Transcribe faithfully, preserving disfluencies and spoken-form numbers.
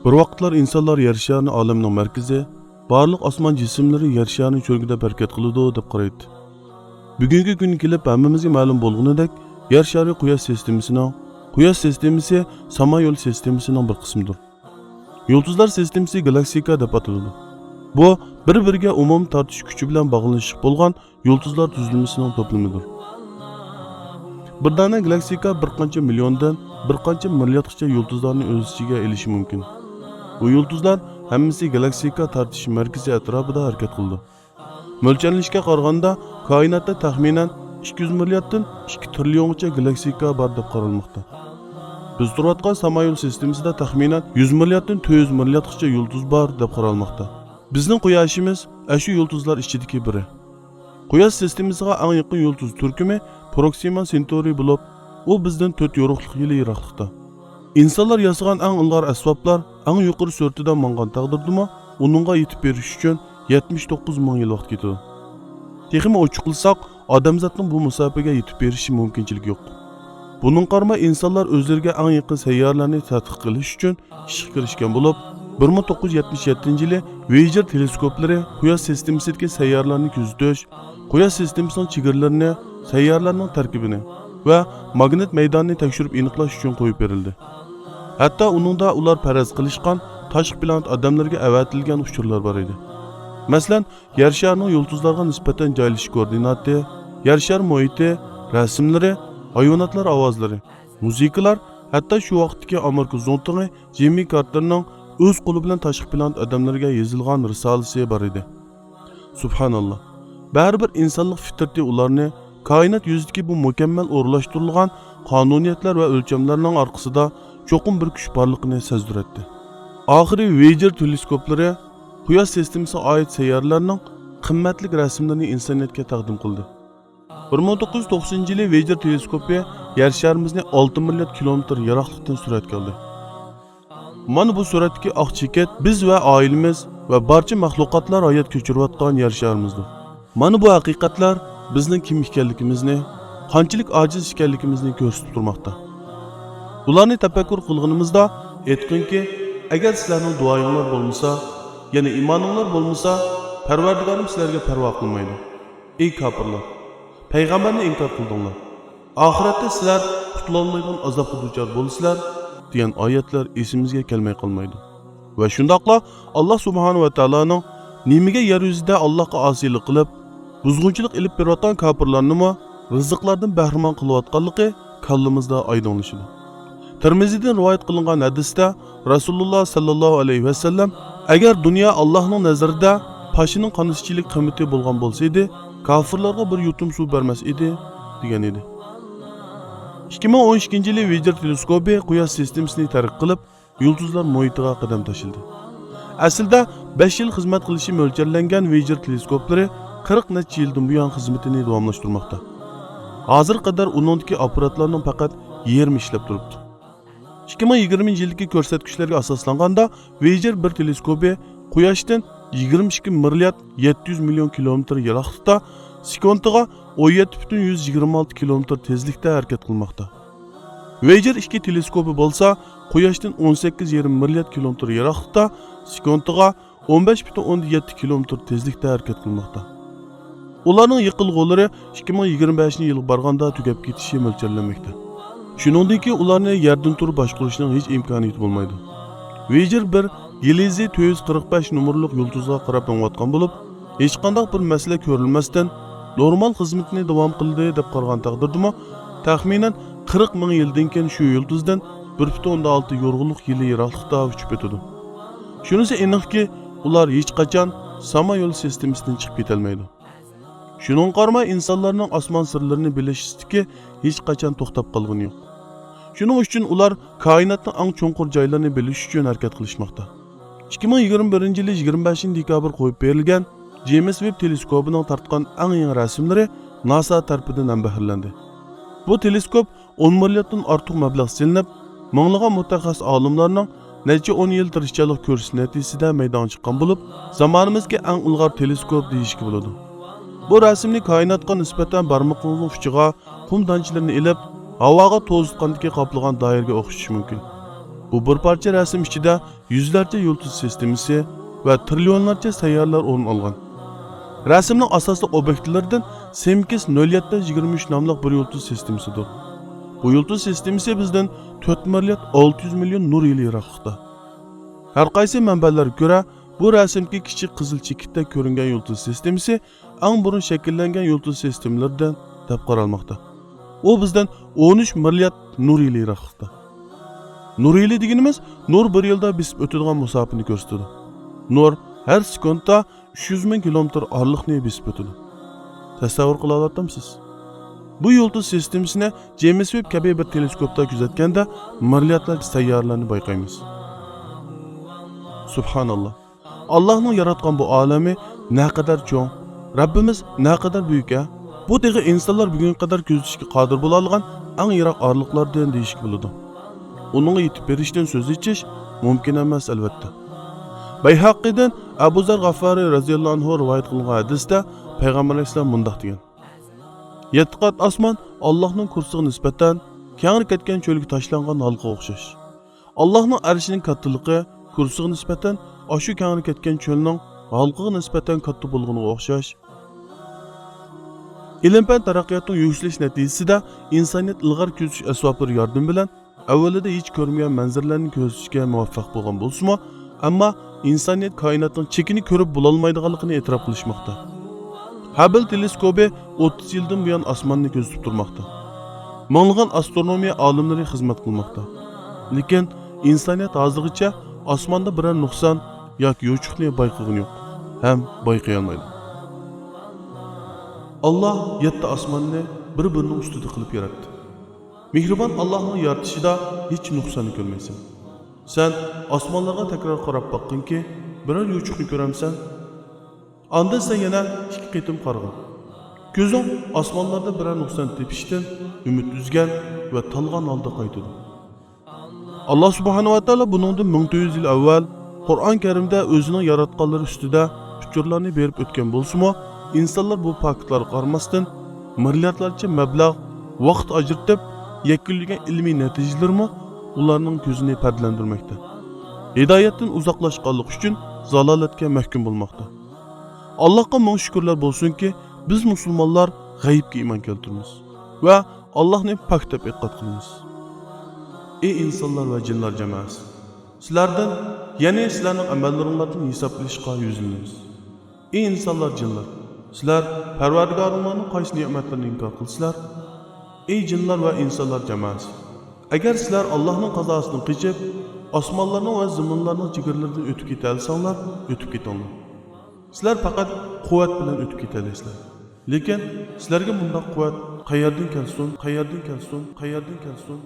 بىر ۋاقىتلار ئىنسانلار يەر شارىنى ئالەمنىڭ مەركىزى، بارلىق ئاسمان جىسىملىرى يەر شارىنى چۆرگۈدەپ ھەرىكەت قىلىدۇ، دەپ قارايتتى. بۈگۈنكى كۈنگە كېلىپ ھەممىمىزگە مەلۇم بولغىنىدەك، يەر شارى قۇياش سىستېمىسىنىڭ، قۇياش سىستېمىسى ساما يول سىستېمىسىنىڭ بىر قىسمىدۇر. يۇلتۇزلار سىستېمىسى گالاكتىكا دەپ ئاتىلىدۇ. بۇ بىر-بىرىگە ئومۇمىي تارتىش كۈچى بىلەن باغلىنىشلىق بولغان يۇلتۇزلار تۈزۈلمىسىنىڭ توپلىمىدۇر. بىر دانە گالاكتىكا بىر قانچە مىليوندىن بىر قانچە مىلياردقىچە يۇلتۇزلارنى ئۆز ئىچىگە ئېلىشى مۇمكىن. بۇ يۇلتۇزلار ھەممىسى گالاكتىكا تارتىش مەركىزى ئەتراپىدا ھەرىكەت قىلىدۇ. مۆلچەرلىنىشكە قارىغاندا، كائىناتتا تەخمىنەن ئىككى يۈز مىلياردتىن ئىككى تىرىليونغىچە گالاكتىكا بار دەپ قارالماقتا. بىز تۇرۇۋاتقان ساما يول سىستېمىسىدا تەخمىنەن يۈز مىلياردتىن تۆت يۈز مىلياردقىچە يۇلتۇز بار دەپ قارالماقتا. بىزنىڭ قۇياشىمىز ئەشۇ يۇلتۇزلار ئىچىدىكى بىرى. قۇياش سىستېمىسىغا ئەڭ يېقىن يۇلتۇز تۈركۈمى پروكسىما سېنتورى بولۇپ، ئۇ بىزدىن تۆت يورۇقلۇق يىلى يىراقلىقتا. ئىنسانلار ياسىغان ئەڭ ئىلغار ئەسۋابلار ئەڭ يۇقىرى سۈرئىتىدە ماڭغان تەقدىردىمۇ، ئۇنىڭغا يېتىپ بېرىش ئۈچۈن يەتمىش توققۇز مىڭ يىل ۋاقىت كېتىدۇ. تېخىمۇ ئوچۇقلىساق، ئادەمزاتنىڭ بۇ مۇساپىگە يېتىپ بېرىشى مۇمكىنچىلىكى يوق. بۇنىڭغا قارىماي، ئىنسانلار ئۆزلىرىگە ئەڭ يېقىن سەييارىلەرنى تەتقىق قىلىش ئۈچۈن ئىشقا كىرىشكەن بولۇپ، بىر مىڭ توققۇز يۈز يەتمىش يەتتىنچى يىلى ۋېيجېر تېلېسكوپلىرى قۇياش سىستېمىسىدىكى سەييارىلەرنى كۆزىتىش، قۇياش سىستېمىسىنىڭ چېگرىلىرىنى، سەييارىلەرنىڭ تەركىبىنى ۋە ماگنىت مەيدانىنى تەكشۈرۈپ ئېنىقلاش ئۈچۈن قويۇپ بېرىلدى. ھەتتا ئۇنىڭدا ئۇلار پەرەز قىلىشقان تاشقى پلانېت ئادەملىرىگە ئەۋەتىلگەن ئۇچۇرلار بار ئىدى. مەسىلەن، يەر شارىنىڭ يۇلتۇزلارغا نىسبەتەن جايلىشىش كوئوردىناتى، يەر شار مۇھىتى، رەسىملىرى، ھايۋاناتلار ئاۋازلىرى، مۇزىكىلار، ھەتتا شۇ ۋاقىتتىكى ئامېرىكا زۇڭتۇڭى جىممى كارتېرنىڭ ئۆز قولى بىلەن تاشقى پلانېت ئادەملىرىگە يېزىلغان رىسالىسى بار ئىدى. سۇبھاناللا. بەرىبىر ئىنسانلىق فىترىتى ئۇلارنى كائىنات يۈزىدىكى بۇ مۇكەممەل ئورۇنلاشتۇرۇلغان قانۇنىيەتلەر ۋە ئۆلچەملەرنىڭ ئارقىسىدا چوقۇم بىر كۈچ بارلىقىنى سەزدۈرەتتى. ئاخىرى ۋېيجېر تېلېسكوپلىرى قۇياش سىستېمىسىغا ئائىت سەييارىلەرنىڭ قىممەتلىك رەسىملىرىنى ئىنسانىيەتكە تەقدىم قىلدى. بىر مىڭ توققۇز يۈز توقسىنىنچى يىلى ۋېيجېر تېلېسكوپى يەر شارىمىزنى ئالتە مىليارد كىلومېتىر يىراقلىقتىن سۈرەتكە ئالدى. مانا بۇ سۈرەتتىكى ئاق چېكىت بىز ۋە ئائىلىمىز ۋە بارچە مەخلۇقاتلار ھايات كەچۈرۈۋاتقان يەر شارىمىزدۇر. مانا بۇ ھەقىقەتلەر بىزنىڭ كىم ئىكەنلىكىمىزنى، قانچىلىك ئاجىز ئىكەنلىكىمىزنى كۆرسىتىپ تۇرماقتا. بۇلارنى تەپەككۇر قىلغىنىمىزدا، ئېيتقىنكى، ئەگەر سىلەرنىڭ دۇئايىڭلار بولمىسا، يەنى ئىمانىڭلار بولمىسا، پەرۋەردىگارىم سىلەرگە پەرۋا قىلمايدۇ. ئەي كاپىرلار! پەيغەمبەرنى ئىنكار قىلدىڭلار. ئاخىرەتتە سىلەر قۇتۇلالمايدىغان ئازابقا دۇچار بولىسىلەر، دېگەن ئايەتلەر ئېسىمىزگە كەلمەي قالمايدۇ. ۋە شۇنداقلا ئاللا سۇبھانە ۋە تائالانىڭ نېمىگە يەر يۈزىدە ئاللاغا ئاسىيلىق قىلىپ، بۇزغۇنچىلىق ئېلىپ بېرىۋاتقان كاپىرلارنىمۇ رىزىقلاردىن بەھرىمەن قىلىۋاتقانلىقى كاللىمىزدا ئايدىڭلىشىدۇ. تىرمىزىدىن رىۋايەت قىلىنغان ھەدىستە رەسۇلۇللا ساللاللاھۇ ئەلەيھى ۋەسەللەم، ئەگەر دۇنيا ئاللاھنىڭ نەزىرىدە پاشىنىڭ قانىسىچىلىك قىممىتى بولغان بولسىدى، كاپىرلارغا بىر يۇتۇم سۇ بەرمەس ئىدى، دېگەن ئىدى. ئىككى مىڭ ئون ئىككىنچى يىلى ۋېيجېر تېلېسكوپى قۇياش سىستېمىسىنى تەرك قىلىپ، يۇلتۇزلار مۇھىتىغا قەدەم تاشلىدى. ئەسلىدە بەش يىل خىزمەت قىلىشى مۆلچەرلەنگەن ۋېيجېر تېلېسكوپلىرى قىرىق نەچچە يىلدىن بۇيان خىزمىتىنى داۋاملاشتۇرماقتا. ھازىرغا قەدەر ئۇنىڭدىكى ئاپپاراتلارنىڭ پەقەت يېرىمى ئىشلەپ تۇرۇپتۇ. ئىككى مىڭ يىگىرمىنچى يىلدىكى كۆرسەتكۈچلەرگە ئاساسلانغاندا، ۋېيجېر بىر تېلېسكوپى قۇياشتىن يىگىرمە ئىككى مىليارد يەتتە يۈز مىليون كىلومېتىر يىراقلىقتا، سېكۇنتىغا ئون يەتتە پۈتۈن يۈز يىگىرمە ئالتە كىلومېتىر تېزلىكتە ھەرىكەت قىلماقتا. ۋېيجېر ئىككى تېلېسكوپى بولسا، قۇياشتىن ئون سەككىز يېرىم مىليارد كىلومېتىر يىراقلىقتا، سېكۇنتىغا ئون بەش پۈتۈن ئوندىن يەتتە كىلومېتىر تېزلىكتە ھەرىكەت قىلماقتا. ئۇلارنىڭ يېقىلغۇلىرى ئىككى مىڭ يىگىرمە بەشىنچى يىلغا بارغاندا تۈگەپ كېتىشى مۆلچەرلەنمەكتە. شۇنىڭدىن كېيىن ئۇلارنى يەردىن تۇرۇپ باشقۇرۇشنىڭ ھېچ ئىمكانىيىتى بولمايدۇ. ۋېيجېر بىر يىلىزى تۆت يۈز قىرىق بەش نومۇرلۇق يۇلتۇزغا قاراپ مېڭىۋاتقان بولۇپ، ھېچقانداق بىر مەسىلە كۆرۈلمەستىن، نورمال خىزمىتىنى داۋام قىلدى دەپ قارىغان تەقدىردىمۇ، تەخمىنەن قىرىق مىڭ يىلدىن كېيىن شۇ يۇلتۇزدىن بىر پۈتۈن ئوندىن ئالتە يورغىلىق يىلى يىراقلىقتا ئۇچۇپ ئۆتىدۇ. شۇنىسى ئېنىقكى، ئۇلار ھېچقاچان ساما يول سىستېمىسىدىن چىقىپ كېتەلمەيدۇ. شۇنىڭغا قارىماي، ئىنسانلارنىڭ ئاسمان سىرلىرىنى بىلىش ئىستىكى ھېچقاچان توختاپ قالغىنى يوق. شۇنىڭ ئۈچۈن ئۇلار كائىناتنىڭ ئەڭ چوڭقۇر جايلىرىنى بىلىش ئۈچۈن ھەرىكەت قىلىشماقتا. ئىككى مىڭ يىگىرمە بىرىنچى يىلى يىگىرمە بەشىنچى دېكابىر قويۇپ بېرىلگەن جېيمس ۋېب تېلېسكوپىنىڭ تارتقان ئەڭ يېڭى رەسىملىرى ناسا تەرىپىدىن ھەمبەھىرلەندى. بۇ تېلېسكوپ ئون مىلياردتىن ئارتۇق مەبلەغ سېلىنىپ، مىڭلىغان مۇتەخەسسىس ئالىملارنىڭ نەچچە ئون يىل تىرىشچانلىق كۆرسىتىشى نەتىجىسىدە مەيدانغا چىققان بولۇپ، زامانىمىزدىكى ئەڭ ئىلغار تېلېسكوپ دېيىشكە بولىدۇ. بۇ رەسىمنى كائىناتقا نىسبەتەن بارمىقىڭىزنىڭ ئۇچىغا قۇم دانچىلىرىنى ئېلىپ، ھاۋاغا توزۇتقاندىكى قاپلىغان دائىرىگە ئوخشىتىش مۇمكىن. بۇ بىر پارچە رەسىم ئىچىدە يۈزلەرچە يۇلتۇز سىستېمىسى ۋە تىرىليونلارچە سەييارىلەر ئورۇن ئالغان. رەسىمنىڭ ئاساسلىق ئوبيېكتلىرىدىن سىمكىس نۆل يەتتە يىگىرمە ئۈچ ناملىق بىر يۇلتۇز سىستېمىسىدۇر. بۇ يۇلتۇز سىستېمىسى بىزدىن تۆت مىليارد ئالتە يۈز مىليون نۇر يىلى يىراقلىقتا. ھەر قايسى مەنبەلەرگە كۆرە، بۇ رەسىمكى كىچىك قىزىل چېكىتتەك كۆرۈنگەن يۇلتۇز سىستېمىسى ئەڭ بۇرۇن شەكىللەنگەن يۇلتۇز سىستېمىلىرىدىن دەپ قارالماقتا. ئۇ بىزدىن ئون ئۈچ مىليارد نۇر يىلى يىراقلىقتا. نۇر يىلى دېگىنىمىز نۇر بىر يىلدا بېسىپ ئۆتىدىغان مۇساپىنى كۆرسىتىدۇ. نۇر ھەر سېكۇنتتا ئۈچ يۈز مىڭ كىلومېتىر ئارىلىقنى بېسىپ ئۆتىدۇ. تەسەۋۋۇر قىلالايتتىمسىز؟ بۇ يۇلتۇز سىستېمىسىنى جېيمس ۋېب كەبى بىر تېلېسكوپتا كۆزەتكەندە، مىلياردلارچە سەييارىلەرنى بايقايمىز. سۇبھاناللا. ئاللاھنىڭ ياراتقان بۇ ئالىمى نەقەدەر چوڭ، رەببىمىز نەقەدەر بۈيۈك-ھە! بۇ تېخى ئىنسانلار بۈگۈنگە قەدەر كۆزىتىشكە قادىر بولالىغان ئەڭ يىراق ئارىلىقلاردىن دېيىشكە بولىدۇ. ئۇنىڭغا يېتىپ بېرىشتىن سۆز ئېچىش مۇمكىن ئەمەس، ئەلۋەتتە. بەيھەققىدىن ئەبۇ زەر غەففارى رەزىياللاھۇ ئەنھۇ رىۋايەت قىلغان ھەدىستە پەيغەمبەر ئەلەيھىسسالام مۇنداق دېگەن: «يەتتە قات ئاسمان ئاللاھنىڭ كۇرسىغا نىسبەتەن كەڭرى كەتكەن چۆلگە تاشلانغان ھالقىغا ئوخشاش. ئاللاھنىڭ ئەرشىنىڭ كاتتىلىقى كۇرسىغا نىسبەتەن ئاشۇ كەڭرى كەتكەن چۆلنىڭ ھالقىغا نىسبەتەن كاتتا بولغىنىغا ئوخشاش.» ئىلىم-پەن تەرەققىياتنىڭ يۈكسىلىشى نەتىجىسىدە ئىنسانىيەت ئىلغار كۆزىتىش ئەسۋابلىرى ياردىمى بىلەن ئەۋۋىلىدە ھېچ كۆرمىگەن مەنزىرىلەرنى كۆزىتىشكە مۇۋەپپەق بولغان بولسىمۇ، ئەمما ئىنسانىيەت كائىناتنىڭ چېكىنى كۆرۈپ بولالمايدىغانلىقىنى ئېتىراپ قىلىشماقتا. ھەببىل تېلېسكوپى ئوتتۇز يىلدىن بۇيان ئاسماننى كۆزىتىپ تۇرماقتا. مىڭلىغان ئاسترونومىيە ئالىملىرى خىزمەت قىلماقتا. لېكىن ئىنسانىيەت ھازىرغىچە ئاسماندا بىرەر نۇقسان ياكى يوچۇقنى بايقىغىنى يوق ھەم بايقىيالمايدۇ. ئاللا يەتتە ئاسماننى بىر-بىرىنىڭ ئۈستىدە قىلىپ ياراتتى. مېھرىبان ئاللاھنىڭ يارىتىشىدا ھېچ نۇقساننى كۆرمەيسەن. سەن ئاسمانلارغا تەكرار قاراپ باققىنكى، بىرەر يوچۇقنى كۆرەمسەن؟ ئاندىن سەن يەنە ئىككى قېتىم قارىغىن. كۆزۈڭ ئاسمانلاردا بىرەر نۇقسان تېپىشتىن ئۈمىد ئۈزگەن ۋە تالغان ھالدا قايتىدۇ. ئاللا سۇبھانەھۇ ۋە تائالا بۇنىڭدىن مىڭ تۆت يۈز يىل ئەۋۋەل قۇرئان كەرىمدە ئۆزىنىڭ ياراتقانلىرى ئۈستىدە ئۇچۇرلارنى بېرىپ ئۆتكەن بولسىمۇ، ئىنسانلار بۇ پاكىتلارغا قارىماستىن، مىلياردلارچە مەبلەغ، ۋاقىت ئاجرىتىپ يەكۈنلىگەن ئىلمىي نەتىجىلىرىمۇ ئۇلارنىڭ كۆزىنى پەردىلەندۈرمەكتە. ھىدايەتتىن ئۇزاقلاشقانلىقى ئۈچۈن زالالەتكە مەھكۇم بولماقتا. ئاللاھقا مىڭ شۈكۈرلەر بولسۇنكى، بىز مۇسۇلمانلار غەيىبكە ئىمان كەلتۈرىمىز ۋە ئاللاھنى پاك دەپ ئېتىقاد قىلىمىز. ئى ئىنسانلار ۋە جىنلار جامائەسى! سىلەردىن، يەنى سىلەرنىڭ ئەمەللىرىڭلاردىن ھېساب ئېلىشقا يۈزلىنىمىز. ئى ئىنسانلار، جىنلار! سىلەر پەرۋەردىگارىڭلارنىڭ قايسى نېمەتلىرىنى ئىنكار قىلىسىلەر؟ ئى جىنلار ۋە ئىنسانلار جامائەسى! ئەگەر سىلەر ئاللاھنىڭ قازاسىدىن قېچىپ، ئاسمانلارنىڭ ۋە زېمىنلارنىڭ جىگىرىلىرىدىن ئۆتۈپ كېتەلىسەڭلار، ئۆتۈپ كېتىڭلار. سىلەر پەقەت قۇۋۋەت بىلەن ئۆتۈپ كېتەلەيسىلەر. لېكىن سىلەرگە مۇنداق قۇۋۋەت قەيەردىن كەلسۇن، قەيەردىن كەلسۇن، قەيەردىن كەلسۇن؟